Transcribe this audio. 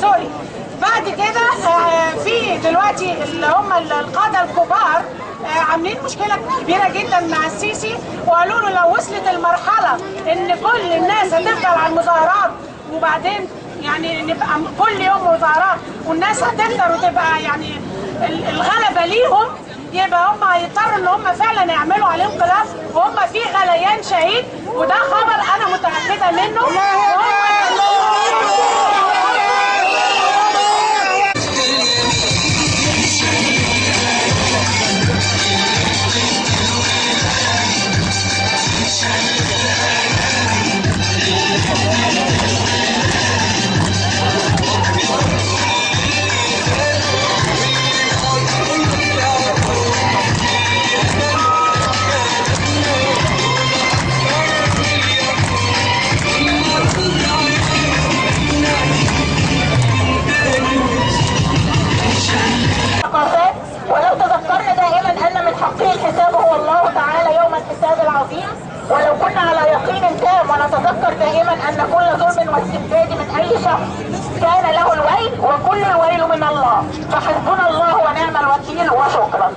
sorry. بعد كده في دلوقتي اللي هم القادة الكبار عاملين مشكلة كبيرة جدا مع السيسي، وقالوا له لو وصلت المرحلة ان كل الناس هتفضل على المظاهرات وبعدين يعني نبقى كل يوم مظاهرات والناس هتقدر وتبقى يعني الغلبة ليهم، يبقى هم هيضطروا ان هم فعلا يعملوا عليهم انقلاب، وهم في غليان شهيد، وده خبر انا متاكدة منه. ولو تذكرنا دائما ان من حقه الحساب هو الله تعالى يوم الحساب العظيم، ولو كنا على يقين تام ونتذكر دائما ان كل ظلم واستبداد من اي شخص كان له الويل، وكل الويل من الله، فحسبنا الله ونعم الوكيل، وشكرا.